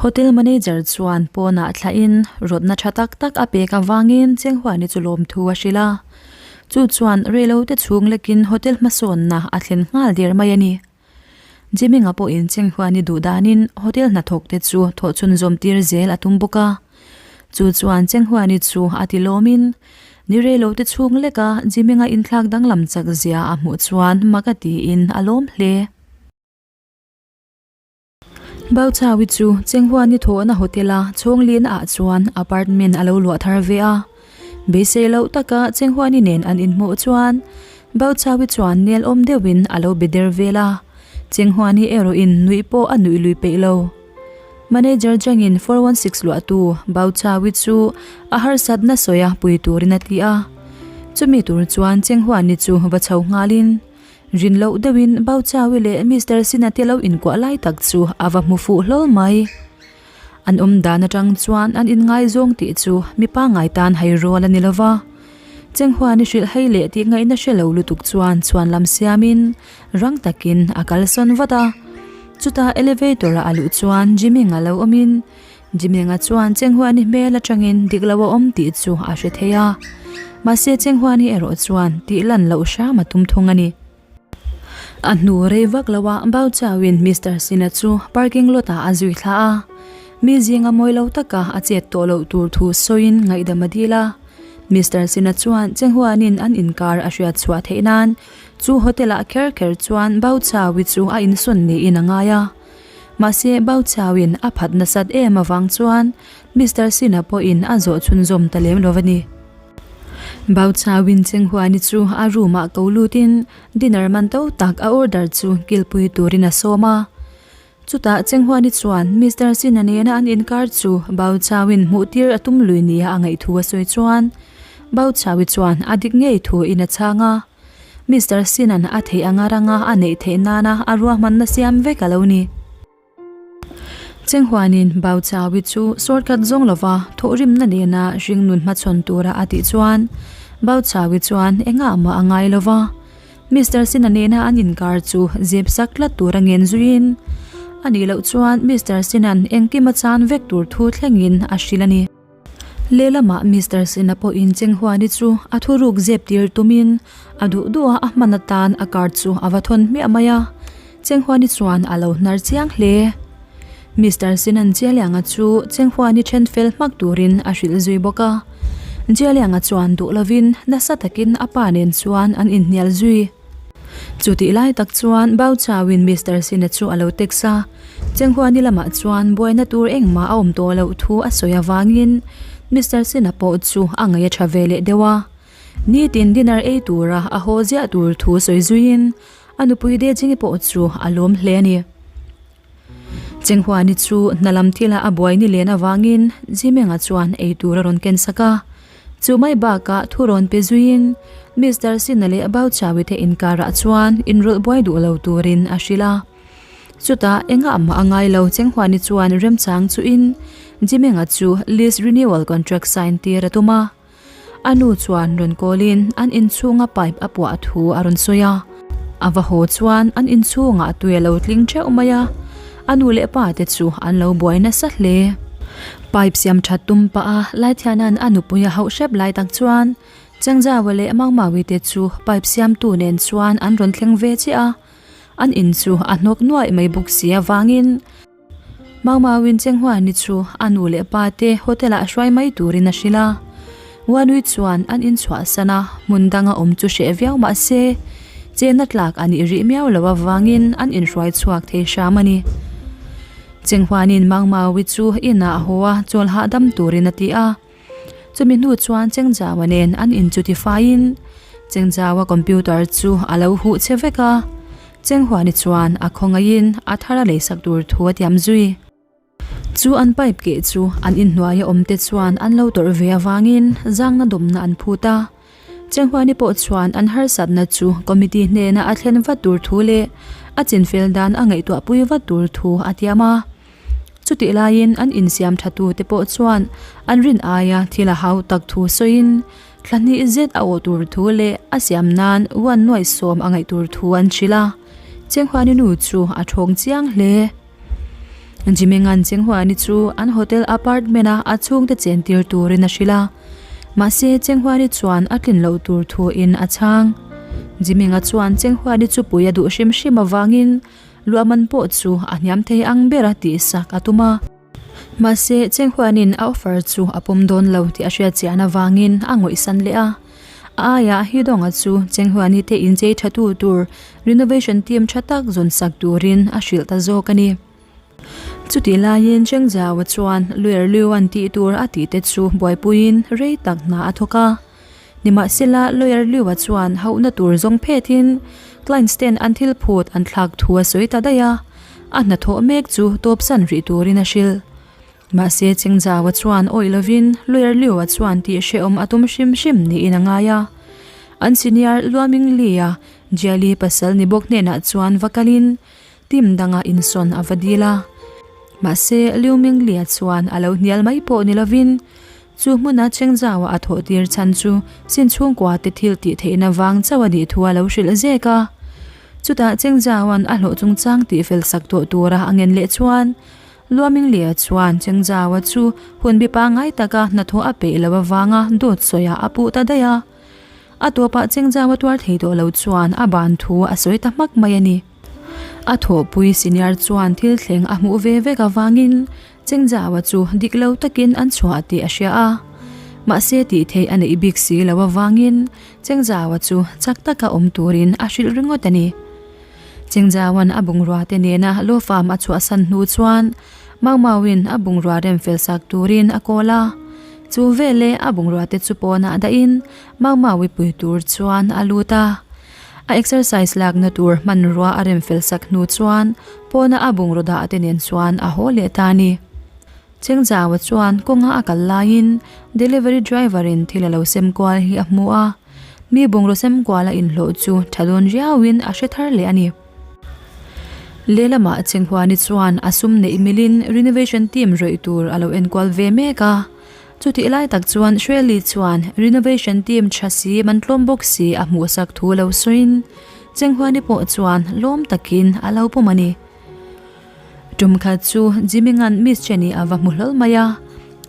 Hotel manager chuan pawnah thlahin rawtna tha tak tak a pek avangin Chenghuani chu lawmthu a hrilh a. Chu chuan reilote chhung lekin hotel hmasawnna a thlen nghal der mai a ni. Jiminga pawhin Chenghuani duh danin hotel hnathawk te chu thawhchhun zawm tir zel a tum bawk a. Chu chuan Chenghuani chu a ti lawmin ni reilote chhung leka Jiminga inthlak danglam chak zia a hmuh chuan mak a tiin a lawm hle. Bauchawi chu Chenghuani thawhna hotel-a chhawnglina ah chuan apartment a lo luah thar ve a. Beisei loh taka Chenghuani nen an inhmuh chuan Bauchawi chuan nel awm deuhin a lo be der vel a, Chenghuani erawhin nuih pawh a nuih lui peih lo. Manager Zhangin 416 luahtu Bauchawi chu a harsatna sawia pui turin a ti a. Chumi tur chuan Chenghuani chu va chho nghalin, Rin loh deuhin Bauchawi leh Mister Sina te lo inkuah lai tak chu a va hmu fuh hlawl mai. An awm dan atang chuan an inngaizawng tih chu mi pangngai tan hai rual a ni lo va. Chenghuan i hrilh hei leh tih ngaihna hre lo lutuk chuan chhuan lam siamin rang takin a kalsawn vat a. Chutah elevator ah a luh chuan Jiminga lo awmin Jiminga chuan Chenghuani hmel atangin dik lo a awm tih chu a hre thei a. Mahse Chenghuani erawh chuan tih lan loh hram a tum thung a ni. A hnu rei vak lo ah Bao Chauin Mister Sina chu parking lot ah a zui thla a. Mi zinga mawi lo taka a chet tawh loh tur thu sawiin ngaihdam a dil a. Mister Sina chuan Chenghuanin an inkar a hriat chhuah theih nan chu hotel ah kher kher chuan Bao Chaui chu a insawn niin a ngai a. Mahse Bao Chauin a phat nasat em avang chuan Mister Sina pawhin a zawh chhunzawm ta lem lo a ni. Bao Chauin Chenghuani chu a room ah ko lutin dinner man to tak a order chu kilpui turin a sawm a. Chutah Chenghuani chuan Mister Sina nena an inkar chu Bao Chauin hmuh tir a tum lui nia a ngaih thu a sawi chuan Bao Chaui chuan a dik ngei thu in a chhang a. Mister Sina'n a theih anga ranga a neih theih nana a ruahmanna siam vek a lo ni. Chenghuanin Bao Chawi chu shortcut zawng lova thawhrimna nena hringnun hmachhawn tura a tih chuan Bao Chawi chuan engah mah a ngai lova, Mister Sina nena an inkar chu zep sak tlat tura ngen zuiin a nih loh chuan Mister Sina'n engkim a chan vek tur thu thlengin a hrilh a ni. Lehlamah Mister Sina pawhin Chenghuani chu a thuruk zep tir tumin a duh duh a, a hman atan a card chu a va thawn hmiah mai a, Chenghuani chuan a lo hnar chiang hle. Mister Sina'n Jialianga chu Chenghuani then fel hmak turin a hrilh zui bawk a, Jialianga chuan duh lovin nasa takin a pa nen chuan an inhnial zui. Chutih lai tak chuan Bao Chauin Mister Sina chu a lo text a, Chenghuani lamah chuan buaina tur engmah a awm tawh loh thu a sawi avangin Mister Sina pawh chu a ngaih a tha ve leh deuh a. Nitin dinner ei tura a haw ziah tur thu sawi zuiin a nupui Dejingi pawh chu a lawm hle a ni. Chenghuani chu hna lam thila a buai ni len avangin Jimenga chuan ei tur a rawn ken sak a. Chu mai bakah thu rawn pe zuiin Mister Sina leh Bauchawi te inkarah chuan inrawlh buai duh lo turin a hrilh a. Chutah engah mah a ngai lo Chenghuani chuan remchang chuhin Jimenga chu lease renewal contract sign tir a tum a. A nu chuan rawn kawlin an inchhunga pipe a puah thu a rawn sawi a. A va haw chuan an inchhungah tui a lo tling theuh mai a, a nu leh pa te chu an lo buai nasa hle. Pipe siam that tum pah a Laithiana'n a nupui a hauh hrep lai tak chuan Chengzawa leh Mangmawi te chu pipe siamtu nen chuan an rawn thleng ve chiah a, an in chu a hnawk nuaih mai bawk si avangin Maumauin Chenghuani chu a nu leh pa te hotel ah hruai mai turin a hrilh a. Wanui chuan an inchhuahsan a, hmun danga awm chu hreh viau mah se, chenna tlak a nih rih miau loh avangin an inhruai chhuak thei hram a ni. Chenghuanin Maumauii chu inah a haw a, chawl hahdam turin a ti a. Chumi hnu chuan Chengjawa nen an inchuti faiin Chengjawa computer chu a lo huh che vek a, Chenghuani chuan a khawngaihin a thar a leisak tur thu a tiam zui. Chu an pipe keh chu an inhnuaia awmte chuan an lo tawrh ve avangin zangna dawmna an phut a. Chenghuani pawh chuan an harsatna chu committee hnena a thlen vat tur thu leh a chinfel dan a ngaihtuahpui vat tur thu a tiam a. Chutih laiin an insiam tha tute pawh chuan an rin aia thil a hau tak thu sawiin thla hnih zet a awh tur thu leh a siam nan uan nuaih sawm a ngaih tur thu an hrilh a. Chenghuani nu chu a thawng chiang hle. Jiminga'n Chenghuani chu an hotel apartment-a a chhungte chentir turin a hrilh a. Mahse, Chenghuani chuan a tlin loh tur thuin a chhang. Jiminga chuan Chenghuani chu pui a duh hrim hrim avangin luahman pawh chu a hniam thei ang bera tihsak a tum a. Mahse, Chenghuanin a offer chu a pawm dawn lo tih a hriat chian avangin a ngawihsan leh a. A aiah Hidonga chu Chenghuani te inchei thatu tur renovation team tha tak zawn sak turin a hrilh ta zawk a ni. Chutih laiin Chengzauva chuan Luer Liuan tih tur a tih te chu buaipuiin rei tak hna a thawk a. Nimahsela, Lawyer Liu-a chuan hauhna tur zawng phetin clients ten an thil phut an thlak thu a sawi ta daih a, a hnathawh mek chu tawpsan rih turin a hrilh. Mahse, Chengzau-a chuan awih lovin Lawyer Liu-a chuan tih hrehawm a tum hrim hrim niin a ngai a. An senior Luaming Li-a Jiali pasal ni bawk hnenah chuan va kalin team danga insawn a va dil a. Mahse, Liu Ming Li-a chuan a lo hnial mai pawh ni lovin Chu hmuna Chengzau-a a thawh tir chhan chu sin chhungkua te thil tih theihna vang chauh a nih thu a lo hrilh zek a. Chutah Chengzau-a'n a hlawh chungchang tih fel sak tawh tura a ngen leh chuan Luaminglia chuan Chengzau-a chu hun bi pangngai taka hnathawh a peih loh avanga dawt sawiah a puh ta daih a. A tawpah Chengzau-a tuar thei tawh lo chuan a ban thu a sawi ta hmak mai a ni. A thawhpui senior chuan thil thleng a hmuh ve vek avangin Chengzaua chu dik lo takin an chhuah tih a hria a, mahse tih theih a neih bik si lo avangin Chengzaua chu chak taka awm turin a hrilh ringawt a ni. Chengzaua'n a bungrua te nena law farm a chhuahsan hnu chuan Mau Mauin a bungrua rem fel sak turin a kawl a, chu veleh a bungrua te chu pawnah dahin Mau Maui pui tur chuan a lut a. A exercise lakna tur hmanrua a rem fel sak hnu chuan pawna a bungraw dah te nen chuan a haw leh ta a ni. Chengzaua chuan kawnga a kal laiin delivery driver in thil a lo sem kual hi a hmu a, mi bungraw sem kual a inhlawh chu tha dawn riauin a hre thar leh a ni. Lehlamah Chenghuani chuan a sum neih milin renovation team rawih tur a lo enkual ve mek a. Chutih lai tak chuan Shirley chuan renovation team tha si man tlawm bawk si a hmuhsak thu lo sawiin Chenghuani pawh chuan lawm takin a lo pawm a ni. Tum khat chu Jiminga'n Miss Jenny a va hmu hlawl mai a,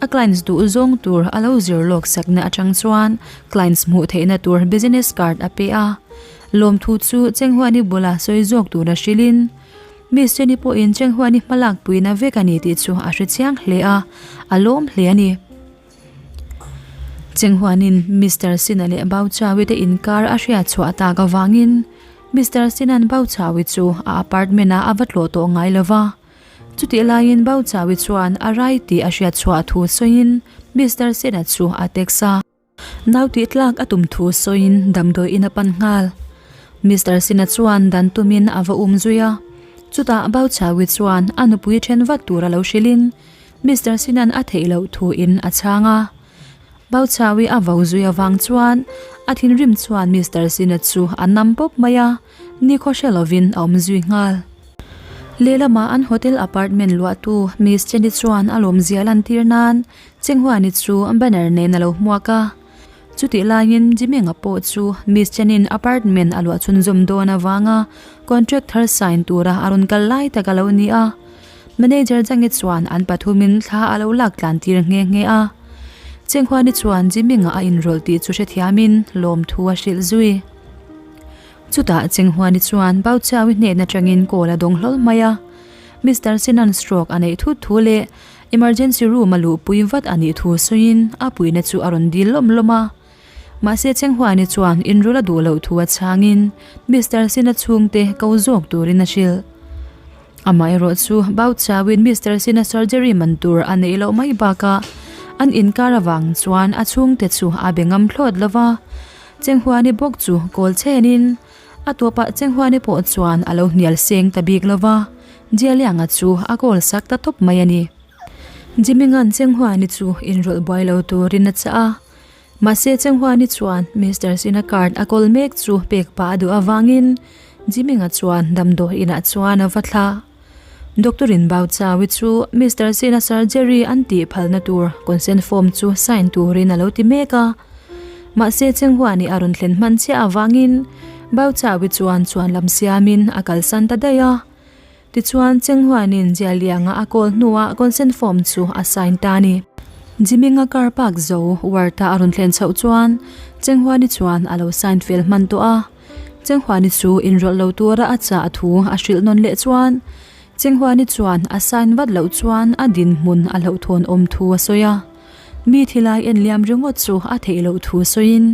a clients duh zawng tur a lo zir lawk sakna atang chuan clients hmuh theihna tur business card a pe a, lawmthu chu Chenghuani bula sawi zawk tura hrilhin Miss Jenny pawhin Chenghuani hmalak puina vek a ni tih chu a hre chiang hle a, a lawm hle a ni. Chenghuanin Mister Sina leh Bao Chawi te inkar a hriat chhuah tak avangin Mister Sina'n Bao Chawi chu a apartment ah a va tlawh tawh ngai lo va. Chutih laiin Bao Chawi chuan a rai tih a hriat chhuah thu sawiin Mister Sina chu a text a. Nau tih tlak a tum thu sawiin damdawi in a pan nghal. Mister Sina chuan dan tumin a va um zui a. Chutah Bauchhawi chuan a nupui then vat tur a lo hrilhin Mister Sina'n a theih loh thu in a chhang a. Bauchhawi a vo zui avang chuan a thinrim chuan Mister Sina chu a nam pawp mai a, nikhaw hre lovin a awm zui nghal. Lehlamah an hotel apartment luahtu Miss Jenny chuan a lawmzia lantir nan Chenghuani chu banner nen a lo hmuak a, chutih laiin Jiminga pawh chu Miss Chenin apartment a luah chhunzawm dawn avanga contract thar sign tura a rawn kal lai tak a lo ni a. Manager Zangi chuan an pathumin thla a lo lak tlan tir nghe nghe a. Chenghuani chuan Jiminga a inrawlh tih chu hrethiamin lawmthu a hrilh zui. Chutah Chenghuani chuan Bao Chiaui hnen atangin call a dawng hlawl mai a, Mister Sinan stroke a neih thut thu leh Emergency room a luhpui vat a nih thu sawiin a puihna chu a rawn dil lawm lawm a. Mahse Chenghuani chuan inrul a duh loh thu a chhangin Mister Sina chhungte ko zawk turin a hrilh. Amaherawh chu Bao Chauin Mister Sina surgery man tur a neih loh mai bakah an inkar avang chuan a chhungte chu a be ngam thlawt lo va. Chenghuani bawk chu kawl chenin a tawpah Chenghuani pawh chuan a lo hnial seng ta bik lo va. Jialianga chu a kawl sak ta tawp mai a ni. Jiminga'n Chenghuani chu inrawlh buai lo turin a chah a. Mahse Chenghuani chuan Mister Sina card a kawl mek chu pek pah a duh avangin Jiminga chuan damdawi inah chuan a va thla. Doctor-in Bao Chawi chu Mister Sina surgery an tih phalna tur consent form chu sign turin a lo ti mek a. Mahse Chenghuani a rawn thlen hman chiah avangin Bao Chawi chuan chuan lam siamin a kalsan ta daih a. Tichuan, Chenghuanin Jialianga a call hnuah consent form chu a sign ta a ni. Jiminga car park zo ward-a a rawn thlen chhoh chuan Chenghuani chuan a lo sign fel hman tawh a. Chenghuani chu inrawlh lo tura a chah thu a hrilh nawn leh chuan Chenghuani chuan a sign vat loh chuan a dinhmun a hlauhthawn awm thu a sawi a. Mi thilai en liam ringawt chu a theih loh thu sawiin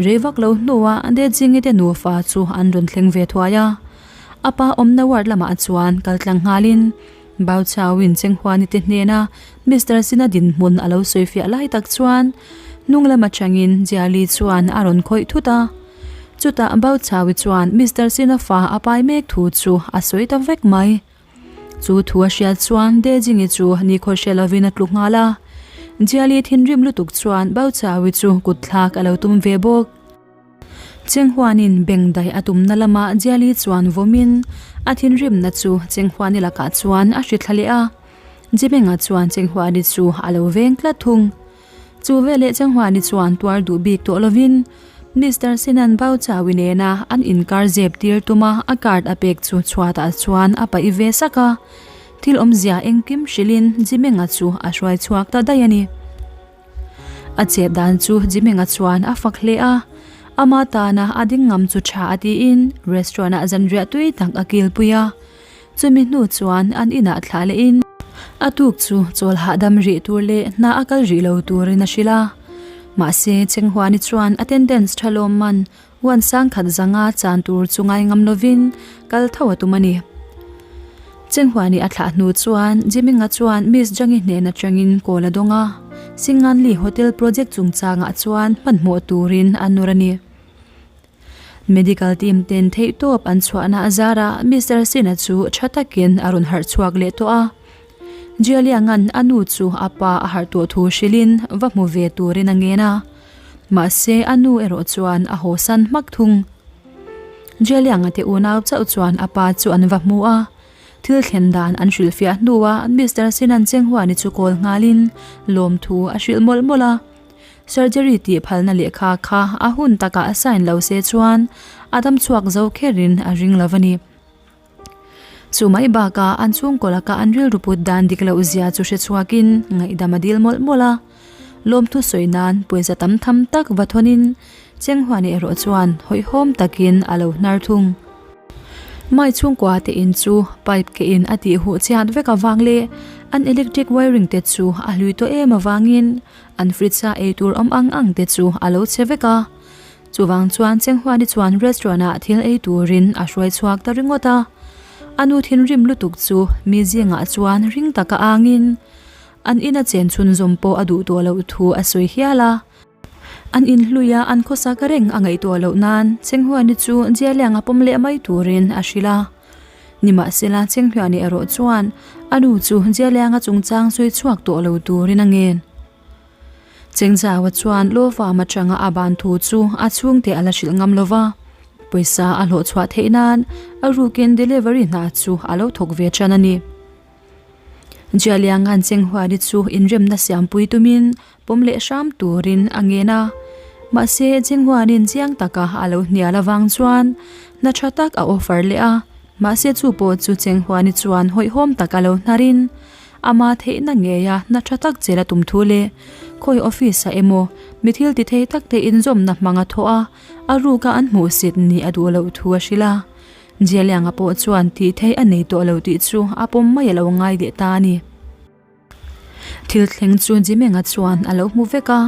Rei vak lo hnuah Dejingi te nufa chu an rawn thleng ve thuai a. A pa awmna ward lamah chuan kal tlang nghalin Bao Chauin Chenghuani te hnena Mister Sina dinhmun a lo sawi fiah lai tak chuan hnung lam atangin Jiali chuan a rawn khawih thut a. Chutah Bao Chaui chuan Mister Sina fa a pai mek thu chu a sawi ta vek mai. Chu thu a hriat chuan Dejingi chu nikhaw hre lovin a tlu nghal a. Jiali thinrim lutuk chuan Bauchawi chu kut thlak a lo tum ve bawk. Chenghuanin bengdaih a tumna lamah Jiali chuan vawmin a thinrimna chu Chenghuani lakah chuan a hri thla leh a. Jimenga chuan Chenghuani chu a lo veng tlat thung. Chu veleh Chenghuani chuan tuar duh bik tawh lovin Mister Sinan Bauchawi nena an inkar zep tir tuma a card a pek chu chhuatah chuan a paih ve sak a. Thil awmzia engkim hrilhin Jimenga chu a hruai chhuak ta daih a ni. A chet dan chu Jimenga chuan a fak hle a, ama tana a ding ngam chu tha a tiin restaurant ah zanriah tui tak a kilpui a. Chumi hnu chuan an inah thlah lehin a tuk chu chawl hahdam rih tur leh hna a kal rih lo turin a hrilh a. Mahse, Chenghuani chuan attendance tha lawm man huan sangkhat zanga chan tur chu ngai ngam lovin kal tho a tum a ni. Chenghuani a thlah hnu chuan Jiminga chuan Miss Jangi hnen atangin call a dawng a, Singanli Hotel project chungchangah chuan hmanhmawh turin a nawr a ni. Medical team ten theihtawp an chhuahna a zarah Mister Sina chu tha takin a rawn harh chhuak leh tawh a. Jialianga'n a nu chu a pa a harh tawh thu hrilhin va hmu ve turin a ngen a. Mahse a nu erawh chuan a hawsan hmak thung. Jialianga te unau chauh chuan a pa chu an va hmu a. Thil thlen dan an hrilhfiah hnuah Mister Sina'n Chenghuani chu kawl nghalin lawmthu a hrilh mawlh mawlh a. Surgery tih phalna lehkha kha a hun takah a sign lo se chuan a dam chhuak zo kherin a ring lo a ni. Chu mai bakah an chhungkaw laka an rilru put dan dik loh zia chu hre chhuakin ngaihdam a dil mawlh mawlh a. Lawmthu sawi nan pawisa tam tham tak va thawnin Chenghuani erawh chuan hawihhawm takin a lo hnar thung. Mai chhungkua te in chu pipe ke in a tih huh chhiat vek avang leh an electric wiring te chu a hlui tawh em avangin An fridge a ei tur awm ang ang te chu a lo che vek a. Chuvang chuan Chenghuani chuan restaurant ah thil ei turin a hruai chhuak ta ringawt a. A nu thinrim lutuk chu mi zingah chuan ring taka angin an ina chen chhunzawm pawh a duh tawh loh thu a sawi hial a. An inhlui a an khawsak reng a ngaihtuah loh nan Chenghuani chu Jialiang a pawm leh mai turin a hrilh a. Nimahsela Chenghuani erawh chuan a nu chu Jialianga chungchang sawi chhuak tawh lo turin a ngen. Chengzaua chuan Lawfam atanga a ban thu chu a chhungte a la hrilh ngam lo va, pawisa a hlawh chhuah theih nan a rukin delivery hna chu a lo thawk ve tan a ni. Jialianga'n Chenghuani chu inremna siampui tumin pawm leh hram turin a ngen a, mahse Chenghuanin chiang taka a lo hnial avang chuan hna tha tak a offer leh a, mahse chu pawh chu Chenghuani chuan hawihhawm tak a lo hnarin Ama theihna ngeia hna tha tak chel a tum thu leh khawi office ah emaw mi thil ti thei tak te inzawmna hmang a thawh a, a ruka an hmuhsit nih a duh loh thu a hrilh a. Jialianga pawh chuan tih theih a nei tawh lo tih chu a pawm mai a lo ngai leh ta a ni. Thil thleng chu Jimenga chuan a lo hmu vek a,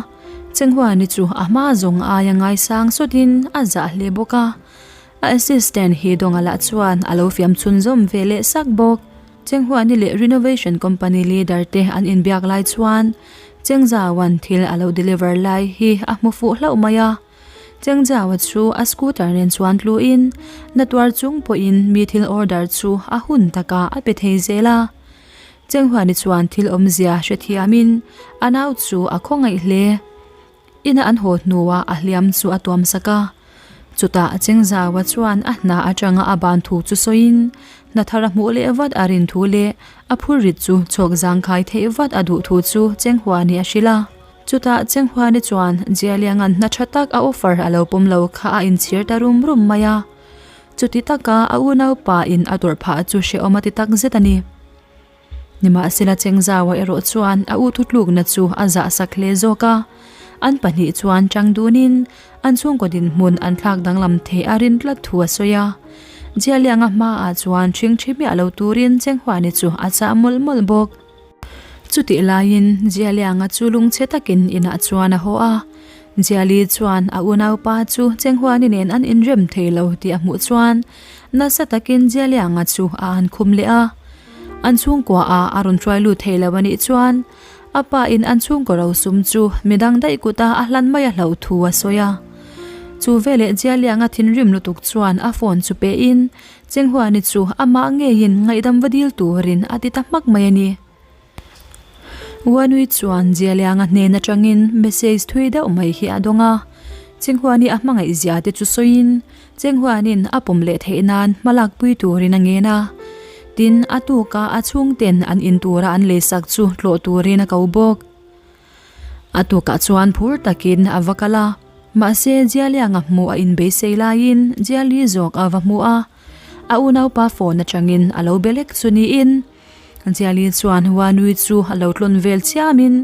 Chenghuani chu a hma zawng aia ngaisang sawtin a zah hle bawk a. A assistant hi Dawnga lah chuan a lo fiam chhunzawm ve leh sak bawk. Chenghuani leh renovation company leader te an inbiak lai chuan Chengzaua'n thil a lo deliver lai hi a hmu fuh hlauh mai a. Chengzaua chu a scooter nen chuan tluin na tuar chung pawhin mi thil order chu a hun takah a pe thei zel a. Chenghuani chuan thil awmzia hrethiamin a nau chu a khawngaih hle. Ina an haw hnuah a hliam chu a tuam sak a. Chutah Chengzaua chuan a hna atanga a ban thu chu sawiin, hna thar a hmuh leh vat a rin thu leh a phurrit chu chhawk zangkhai theih vat a duh thu chu Chenghuani a hrilh a. Chutah Chenghuani chuan Jialianga'n hna tha tak a offer a lo pawm lo kha a inchhir ta rum rum mai a. Chuti taka a unaupa in a tawrh phah chu hrehawm a ti tak zet a ni. Nimahsela Chengzaua erawh chuan a u thutlukna chu a zahsak hle zawk a, an pahnih chuan chang dunin an chhungkaw dinhmun an thlak danglam thei a rin tlat thu a sawi a. Jialianga hmaah chuan ṭhingṭhi miah lo turin Chenghuani chu a chah mawlh mawlh bawk. Chutih laiin Jialianga chu lungchhe takin inah chuan a haw a, Jiali chuan a unaupa chu Chenghuani nen an inrem thei lo tih a hmuh chuan nasa takin Jialianga chu a an khum leh a. An chhungkua ah a rawn hruai lut thei lo a nih chuan a pa in an chhungkaw rosum chu midang daih kut a a hlan mai a hlauh thu a sawi a. Chu veleh Jialianga thinrim lutuk chuan a phone chu pe in Chenghuani chu amah ngeiin ngaihdam va dil turin a ti ta hmak mai a ni. Wanui chuan Jialianga hnen atangin message thui deuh mai hi a dawng a, Chenghuani a hmangaih zia te chu sawiin Chenghuanin a pawm leh theih nan hmalak pui turin a ngen a. Tin, a tuka a chhungten an in tura an leisak chu tlawh turin a ko bawk. A tukah chuan phur takin a va kal a, mahse Jialianga hmuh a inbeisei laiin Jiali zawk a va hmu a, a unaupa phone atangin a lo be lek chu niin Jiali chuan Huanui chu a lo tlawn vel chiamin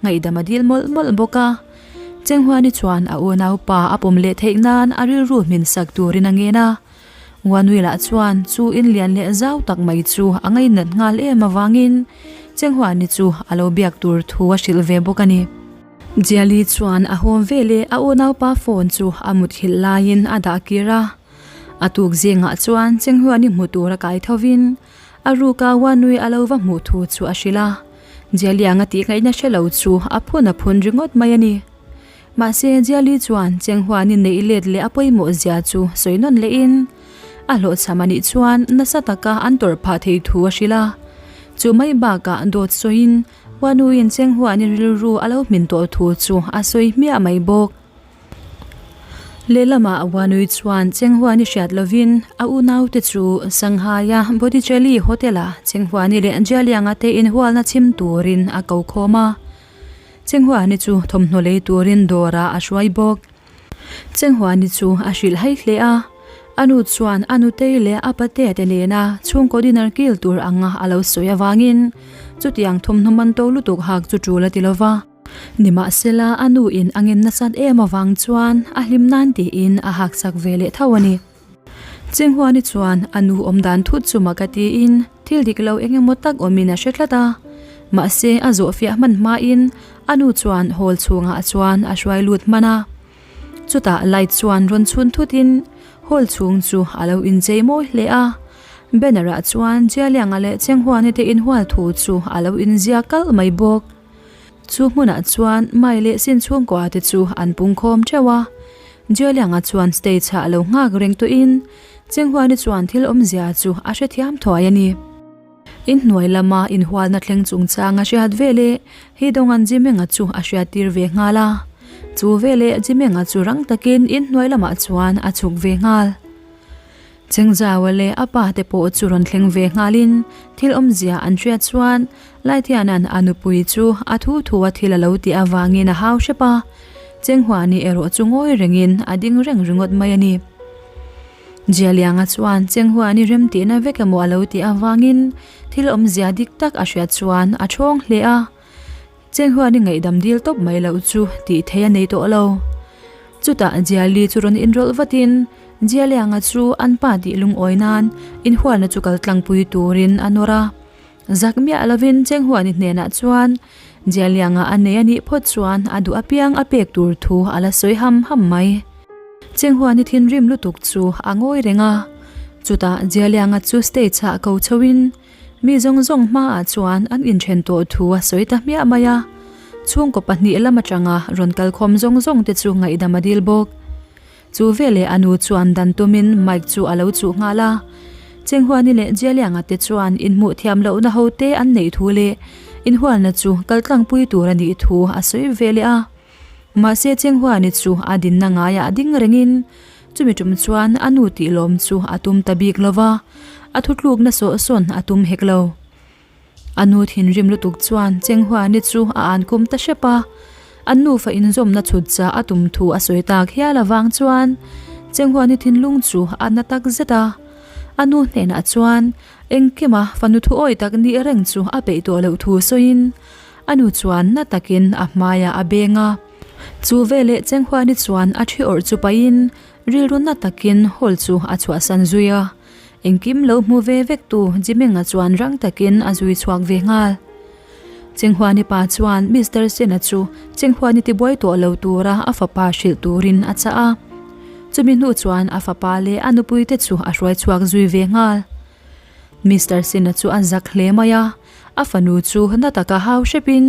ngaihdam a dil mawlh mawlh bawk a. Chenghuani chuan a unaupa a pawm leh theih nan a rilru hmin sak turin a ngen a. Huanui lah chuan chu in lian leh zau tak mai chu a ngainat nghal em avangin Chenghuani chu a lo biak tur thu a hrilh ve bawk a ni. Jiali chuan a hawm veleh a unaupa phone chu a muthilh laiin a dah kir a. A tuk zingah chuan Chenghuani hmu tur a kai thovin A ruka Wanui a lo va hmuh thu chu a hrilh a, Jialianga tih ngaihna hre lo chu a phun a phun ringawt mai a ni. Mahse, Jiali chuan Chenghuani neih let leh a pawimawh zia chu sawi nawn lehin a hlawhchham a nih chuan nasa taka an tawrh phah thei thu a hrilh a. Chu mai bakah dawt sawiin Wanuiin Chenghuani rilru a lo hmin tawh thu chu a sawi hmiah mai bawk. Lehlamah Wanui chuan Chenghuani hriat lovin a unaute chu Shanghai-a Botticelli Hotel-a Chenghuani leh Jialianga te inhualna chhim turin a ko khawm a. Chenghuani chu thawmhnaw lei turin dawrah a hruai bawk. Chenghuani chu a hrilh hai hle a, a nu chuan a nutei leh a patea te nena chhungkaw dinner kil tur anga a lo sawi avangin chutiang thawmhnaw man to lutuk hak chu tul a ti lova. Nimahsela a nu in a ngen nasat em avang chuan a hlim nan tiin a hak chak ve leh tho a ni. Chenghuani chuan a nu awm dan thut chu mak a tiin thil dik lo eng emaw tak awmin a hre tlat a. Mahse a zawh fiah hman hmain a nu chuan hall chhungah chuan a hruai lut hman a. Chutah light chuan rawn chhun thutin hall chhung chu a lo inchei mawi hle a. Banner ah chuan Jialianga leh Chenghuani te inhual thu chu a lo inziak kalh mai bawk. Chu hmunah chuan Mai leh Sin chhungkua te chu an pungkhawm theuh a. Jialianga chuan stage ah lo nghak reng tawhin Chenghuani chuan thil awmzia chu a hrethiam thuai a ni. Inhnuai lama inhualna thleng chungchang a hriat veleh Hidongan Jimenga chu a hriattir ve nghal a. Chu veleh Jimenga chu rang takin inhnuai lamah chuan a chhuk ve nghal. Chengzaua leh a pa te pawh chu rawn thleng ve nghalin thil awmzia an hriat chuan Laithiana'n a nupui chu a thu thu a thil a lo tih avangin a hau hrep a, Chenghuani erawh chu ngawi rengin a ding reng ringawt mai a ni. Jialianga chuan Chenghuani remtihna vek emaw a lo tih avangin thil awmzia dik tak a hriat chuan a thawng hle a. Chenghuan i ngaihdam dil tawp mai loh chu tih theih a nei tawh lo. Chutah Jiali chu rawn inrawlh vatin Jialianga chu an pa tih lungawi nan inhualna chu kal tlangpui turin a nawr a. Zak miah lovin Chenghuani hnenah chuan Jialianga a nei a nih phawt chuan a duh apiang a pek tur thu a la sawi ham ham mai. Chenghuani thinrim lutuk chu a ngawi reng a. Chutah Jialianga chu stage ah ko chhoin Mi zawng zawng hmaah chuan an inthen tawh thu a sawi ta hmiah mai a, chhungkaw pahnih lam atanga rawn kalkhawm zawng zawng te chu ngaihdam a dil bawk. Chu veleh a nu chuan dan tumin mic chu a lo chuh nghal a, Chenghuani leh Jialianga te chuan inhmuh thiam lohna ho te an neih thu leh inhualna chu kaltlangpui tur a nih thu a sawi ve leh a. Mahse Chenghuani chu a dinna ngaiah ding rengin Chumi tum chuan a nu tih lawm chu a tum ta bik lo va, a thutlukna sawh sawn a tum hek lo. A nu thinrim lutuk chuan Chenghuani chu a an kum ta hrep a, an nufa inzawmna chhut chah a tum thu a sawi tak hial avang chuan Chenghuani thinlung chu a na tak zet a. A nu hnenah chuan engkima fanu thuawi tak nih reng chu a peih tawh loh thu sawiin a nu chuan na takin a hmaiah a beng a. Chu veleh Chenghuani chuan a thi awrh chu pahin rilru na takin hall chu a chhuahsan zui a. Engkim lo hmu ve vek tu Jiminga chuan rang takin a zui chhuak ve nghal. Chenghuani pa chuan Mister Sena chu Chenghuani tibuai tawh lo tura a fapa hrilh turin a chah a. Chumi hnu chuan a fapa leh a nupui te chu a hruai chhuak zui ve nghal. Mister Sena chu a zak hle mai a, a fanu chu na taka hau hrepin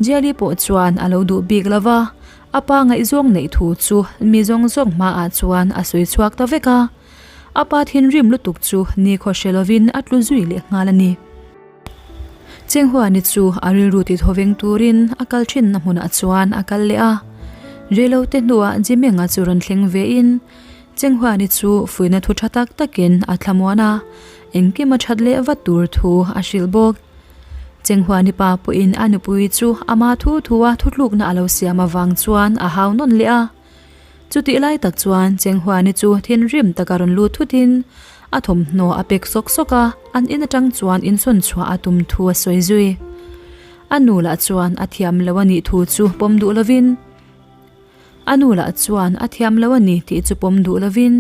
Jiali pawh chuan a lo duh bik lo va, a pa ngaihzawng neih thu chu mi zawng zawng hmaah chuan a sawi chhuak ta vek a. A pa thinrim lutuk chu nikhaw hre lovin a tlu zui leh nghal a ni. Chenghuani chu a rilru ti thaw veng turin a kal thinna hmunah chuan a kal leh a. Reilote hnuah Jimenga chu rawn thleng vein Chenghuani chu fuihna thu tha tak takin a thlamuan a, engkim a that leh vat tur thu a hrilh bawk. Chenghuani pa pawhin a nupui chu ama thu thua thutlukna a lo siam avang chuan a hau nawn leh a. Chutih lai tak chuan Chenghuani chu thinrim taka rawn lut thutin a thawmhnaw a pek sawk sawk a, an in atang chuan insawn chhuah a tum thu a sawi zui. A nu lah chuan a thiam lo a nih thu chu pawm duh lovin A nu lah chuan a thiam lo a ni tih chu pawm duh lovin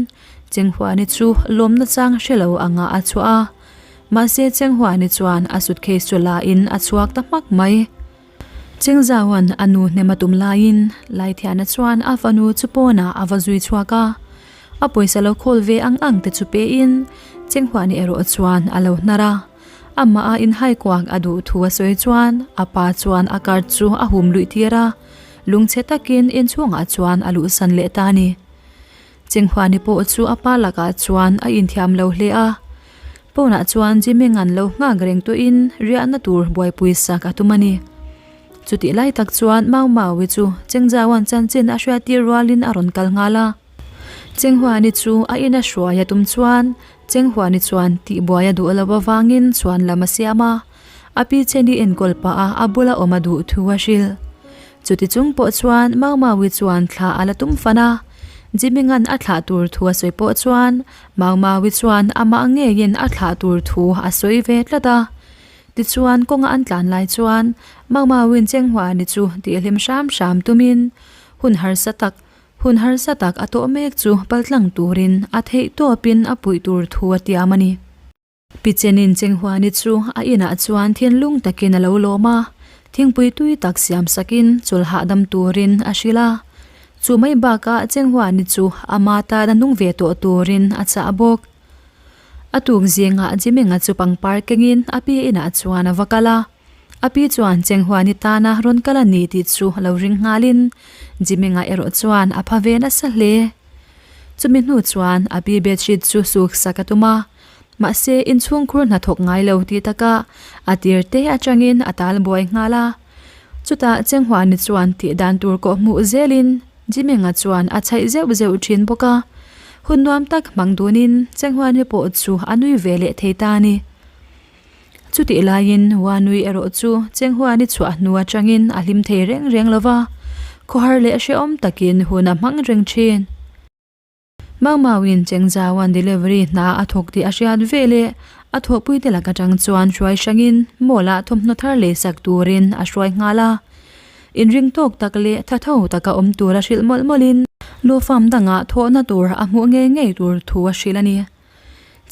Chenghuani chu lawmna chang hre lo anga a chhuah a. Mahse Chenghuani chuan a suitcase chu la in a chhuak ta hmak mai. Chengzauan a nu hnem a tum laiin Laithiana chuan a fanu chu pawnah a va zui chhuak a, a pawisa lo khawl ve ang ang te chu pein Chenghuani erawh chuan a lo hnar a. Amah a inhaikuak a duh thu a sawi chuan a pa chuan a card chu a hum luih tir a, lungchhe takin inchhungah chuan a luhsan leh ta a ni. Chenghuani pawh chu a pa lakah chuan a inthiam lo hle a. Pawnah chuan Jiminga'n lo nghak reng tawhin riahna tur buaipui sak a tum a ni. Chutih lai tak chuan Mau Maui chu Chengzaua'n chanchin a hriattir rualin a rawn kal nghal a. Chenghuani chu a ina hruai a tum chuan Chenghuani chuan tihbuai a duh loh avangin chuan lam a siam a. A pi Cheni enkawl pah a a bula awm a duh thu a hrilh. Chuti chung pawh chuan Mau Maui chuan thla a la tum fan a. Jiminga'n a thlah tur thu a sawi pawh chuan Mau Maui chuan amah ngeiin a thlah tur thu a sawi ve tlat a. Tichuan kawnga an tlan lai chuan Mau Maui'n Chenghuani chu tihhlim hram hram tumin hun harsa tak hun harsa tak a tawh mek chu paltlang turin a theih tawpin a puih tur thu a tiam a ni. Pichenin Chenghuani chu a inah chuan thinlung takin a lo lawm a, thingpui tui tak siam sakin chawlh hahdam turin a hrilh a. Chu mai bakah Chenghuani chu ama tan a nung ve tawh turin a chah bawk. A tuk zingah Jiminga chu pangpar kengin a pi inah chuan a va kal a. A pi chuan Chenghuani tana rawn kal a ni tih chu lo ring nghalin Jiminga erawh chuan a pha ve nasa hle. Chumi hnu chuan a pi bedsheet chu suk sak a tum a. Mahse, inchhungkhur hnathawk ngai lo tih takah a tir te atangin a tal buai nghal a. Chutah Chenghuani chuan tih dan tur kawh hmuh zelin Jiminga chuan a chhaih zeuh zeuh thin bawk a. Hun nuam tak hmang dunin Chenghuani pawh chu a nui ve leh thei ta a ni. Chutih laiin Wanui erawh chu Chenghuani chhuah hnu atangin a hlim thei reng reng lo va, khawhar leh hrehawm takin hun a hmang reng thin. Mangmauin Chengzaua'n delivery hna a thawk tih a hriat ve leh a thawhpuite lak atang chuan hruai hrangin mall-ah thawmhnaw thar lei sak turin a hruai nghal a. Inring tawk tak leh tha tho taka awm tura hrilh mawlh mawlhin law farm dangah thawhna tur a hmuh ngei ngei tur thu a hrilh a ni.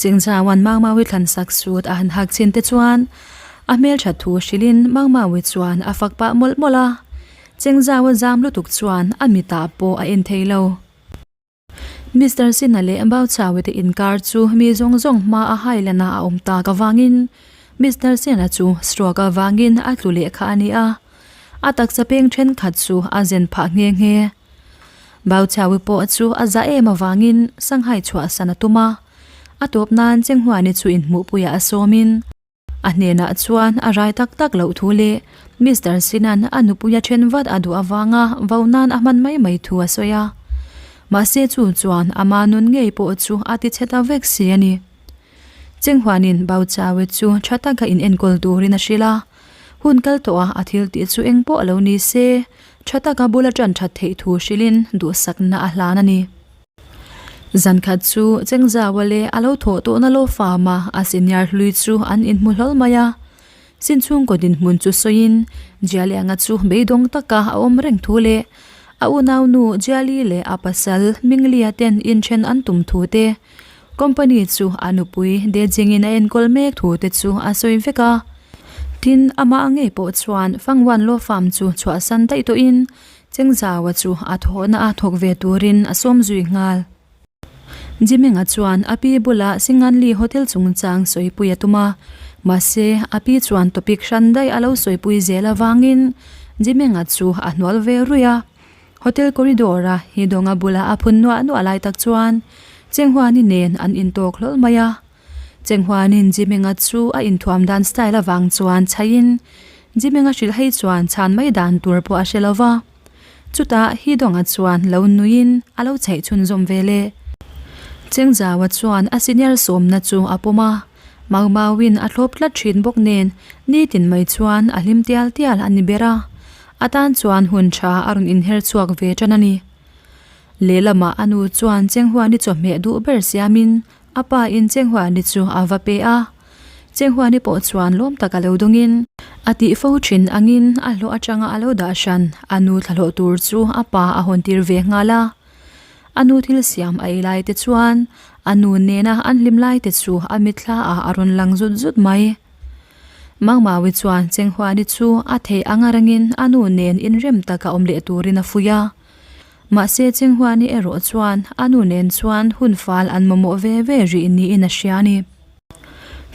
Chengzaua'n Mangmaui thlan sak sut a han hak chin te chuan a hmelthat thu hrilhin Mangmaui chuan a fak pah mawlh mawlh a. Chengzaua zam lutuk chuan a mitah pawh a en thei lo. Mister Sina leh Bauchhawi te inkar chu mi zawng zawng hma a hailana a awm tak avangin Mister Sina chu stroke avangin a tlu leh kha a ni a, a taksa peng thenkhat chu a zen phah nghe nghe. Bauchhawi pawh chu a za em avangin Sanghai chhuahsan a tum a, a tawp nan Chenghuani chu inhmuhpuiah a sawmin, A hnenah chuan a rai tak tak loh thu leh Mister Sinan a nupuia then vat a duh avanga vo nan a hman mai mai thu a sawi a. Mahse chu chuan ama nun ngei pawh chu a ti chhe ta vek si a ni. Chenghuanin Bao Chawe chu tha taka in enkawl turin a hrilh a. Hun kal tawh a a thil tih chu eng pawh lo ni se, tha taka bula tan that theih thu hrilhin duhsakna a hlan a ni. Zan khat chu Chengzaua leh a lo thawh tawhna law farm-a a senior hlui chu an inhmu hlawl mai a. Sin chhungkaw dinhmun chu sawiin Jialianga chu beidawng taka a awm reng thu leh a unaunu Jiali leh a pasal Minglia ten inthen an tum thu te, company chu a nupui Dejingin a enkawl mek thu te chu a sawi vek a. Tin, amah ngei pawh chuan Fangwan Law Farm chu chhuahsan daih tawhin Chengzaua chu a thawhna a thawk ve turin a sawm zui nghal. Jiminga chuan a pi bulah Singanli Hotel chungchang sawipui a tum a, mahse a pi chuan topic hran daih a lo sawipui zel avangin Jiminga chu a hnual ve ruih a. Hotel corridor-a Hidawnga bula a phun nuah nuah lai tak chuan Chenghuani nen an intawk hlawl mai a. Chenghuanin Jiminga chu a inthuam dan style avang chuan chhaiin Jiminga hrilh hei chuan chhan mai dan tur pawh a hre lo va. Chutah Hidawnga chuan lo nuiin a lo chheih chhunzawm ve le. Chengzaua chuan a senior sawmna chu a pawm a, Mau Mauin a thlawp tlat thin bawk nen nitin mai chuan a hlim tial tial a ni ber a, a tan chuan hun tha a rawn inher chhuak ve tan a ni. Lehlamah a nu chuan Chenghuani chawhmeh duh ber siamin A pa in Chenghuani chu a va pe a, Chenghuani pawh chuan lawm tak a lo dawngin a tih fo thin angin a hlawh atanga a lo dah hran a nu thlahlawh tur chu a pa a hawn tir ve nghal a. A nu thil siam a ei lai te chuan a nu nena an hlim lai te chu a mitthla ah a rawn lang zut zut mai. Mangmawi chuan Chenghuani chu a theih anga rangin a nu nen inrem taka awm leh turin a fuih a. Mahse Chenghuani erawh chuan a nu nen chuan hun fal an mamawh ve ve rih niin a hria a ni.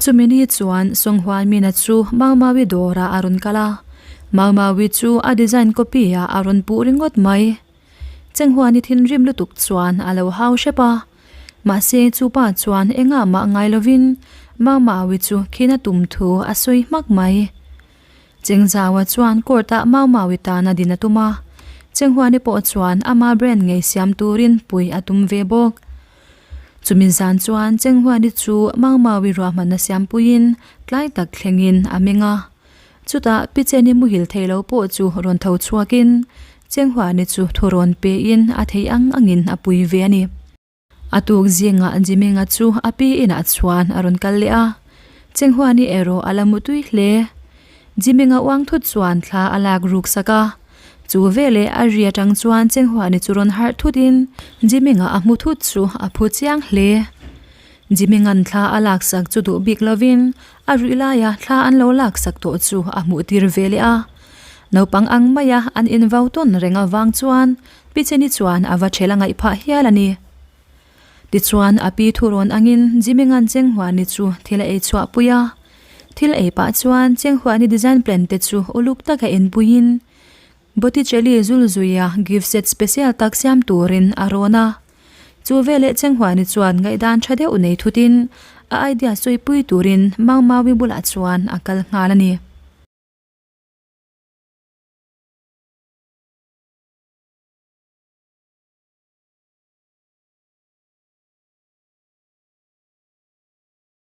Chumi ni chuan Songhuanmina chu Maumawi dawrah a rawn kal a, Maumawi chu a design copy ah a rawn puh ringawt mai. Chenghuani thinrim lutuk chuan a lo hau hrep a, mahse chu pa chuan engah mah ngai lovin Maumawi chu khin a tum thu a sawi hmak mai. Chengzaua chuan court ah Mau Maui tana din a tum a, Chenghuani pawh chuan ama brand ngei siam turin pui a tum ve bawk. Chumi zan chuan Chenghuani chu Mau Maui ruahmanna siam puiin tlai tak thlengin a meng a. Chutah Picheni muhil thei lo pawh chu rawn tho chhuakin Chenghuani chu thu rawn pein a thei ang angin a pui ve a ni. A tuk zingah Jiminga chu a pi inah chuan a rawn kal leh a, Chenghuani erawh a la mutui hle. Jiminga uang thut chuan thla a lak ruk sak a, chu veleh a ri atang chuan Chenghuani chu rawn harh thutin Jiminga a hmu thut chu a phu chiang hle. Jiminga'n thla a lak sak chu duh bik lovin a ruih laia thla an lo lak sak tawh chu a hmuh tir ve leh a. Naupang ang maia an invau tawn reng avang chuan Picheni chuan a va ṭhel a ngaih phah hial a ni. Tichuan a pi thurawn angin Jiminga'n Chenghuani chu thil a ei chhuah pui a. Thil ei pah chuan Chenghuani design plan te chu uluk taka enpuiin Botticelli zulzuia gift set special tak siam turin a rawn a. Chu veleh Chenghuani chuan ngaihdan ṭha deuh nei thutin a idea sawipui turin Maumaui bulah chuan a kal nghal a ni.